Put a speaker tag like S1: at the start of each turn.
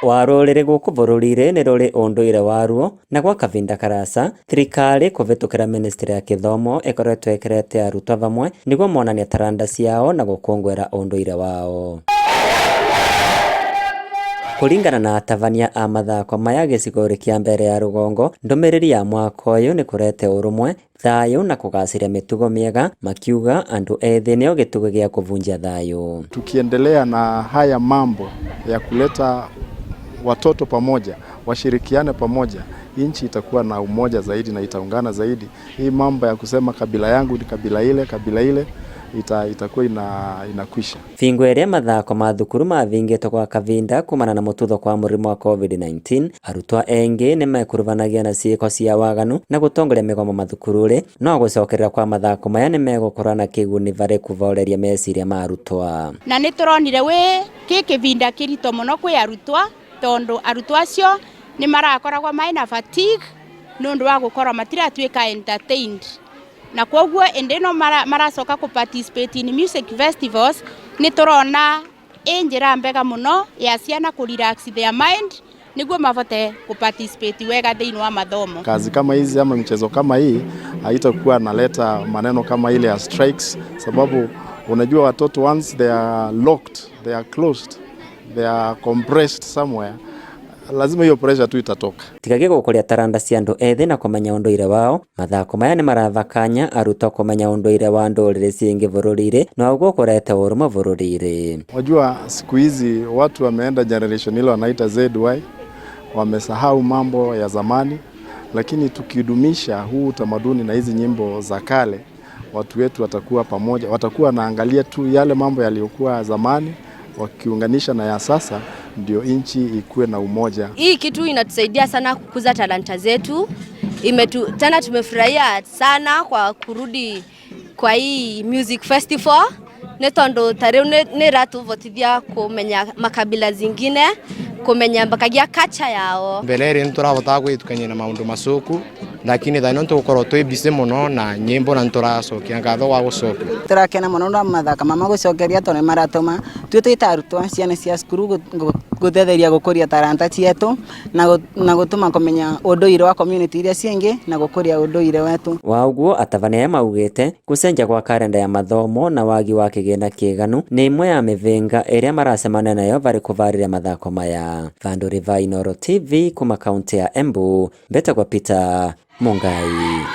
S1: Wa rũrĩrĩ gũkũ bũrũri-inĩ nĩ rũrĩ ũndũire waruo na gwa kavinda karasa thirikari kũvĩtũkĩra ministry ya gĩthomo ĩkoretwo ĩkĩrete arutwo vamwe nĩguo monanie taranda ciao na gũkũngũĩra ũndũire wao. Kũringana na atabania a mathako maya gĩcigo kĩa mbere ya rũgongo, ndũmĩrĩri ya mwaka ũyũ nĩ kũrete ũrũmwe, thayũ na kũgacĩria mĩtugo mĩega, makiuga andũ ethĩ nĩo gĩtugĩ gĩa kũvunjia thayũ.
S2: Tukiendelea na haya mambo ya kuleta watoto pamoja, washirikiane pamoja, nchi itakuwa na umoja zaidi na itaungana zaidi. Hii mambo ya kusema kabila yangu ni kabila ile itakuwa inakwisha.
S1: Bingo ĩrĩa mathako ma thukuru mavingĩtwo gwa kavinda kumana na mũtutho kwa mũrimũ wa COVID-19, arutwo engĩ nĩmekuruvanagia na ciĩko cia waganu na gũtongoria mĩgomo mathukuru-rĩ, no gũcokerera kwa mathako maya nĩmegũkorwo na kĩguni varĩ kũvoreria meciria ma arutwo.
S3: Na nĩ tũronire wĩ kĩ kĩvinda kĩritũ mũno kwĩ arutwo tondu arutwo acio nĩ marakoragwo maina fatigue nĩ ũndũ wa gũkorwo matiratuĩka entertained, na koguo ĩndĩ ĩno maracoka kũ participate in music festivals, nĩ tũrona ĩ njĩra mbega mũno ya ciana kũ relax their mind nĩguo mabote ku participate wega thĩinĩ wa mathomo.
S2: Kazi kama hizi ama michezo kama hii haitakuwa naleta maneno kama ile ya strikes, sababu unajua watoto once they are locked, they are closed, they are compressed somewhere, lazima hiyo pressure tu itatoka.
S1: Tigagie gũkũria taranda cia andũ ethĩ na kũmenya ũndũire wao, mathako maya nĩ maravakanya arutwo kũmenya ũndũire wa ndũrĩrĩ ciingĩ bũrũri-inĩ na ũguo kũrete ũrũmwe bũrũri-inĩ.
S2: Wajua siku hizi watu wameenda generation ile wanaita ZY, wamesahau mambo ya zamani, lakini tukidumisha huu utamaduni na hizi nyimbo za kale, watu wetu watakuwa pamoja, watakuwa wanaangalia tu yale mambo yaliyokuwa zamani wakiunganisha na ya sasa, ndio nchi ikuwe na umoja.
S4: Hii kitu inatusaidia sana kukuza talanta zetu. Tena tumefurahia sana kwa kurudi kwa hii music festival nĩ tondũ ta rĩu nĩ ĩratũvotithia kũmenya makabila zingine, kũmenya mbakagia culture yao.
S5: Mbere ĩrĩ nĩtũrahotaga gwĩtukania na maũndũ macoku, lakini thaa ĩno nĩtũgũkorwo twĩ busy mũno na nyĩmbo na nĩtũracokia ngatho wa gũcokia.
S6: Tũrakena mũno na mathako mama gũcokeria tondũ nĩ maratũma tuĩ twĩ ta arutwo ciana cia cukuru gũtetheria gũkũria taranta cietu na gũtũma kũmenya ũndũire wa community iria ciĩngĩ na gũkũria ũndũire wetu.
S1: Wa ũguo atabania aya maugĩte gũcenjia kwa karenda ya mathomo na wagi wa kĩgĩna kĩganu nĩ ĩmwe ya mĩhĩnga ĩrĩa maracemania nayo varĩ kũvarĩria mathako maya. Vandũ Riva Inooro TV kuma kaunti ya Embu, mbetagwo Peter Mungai.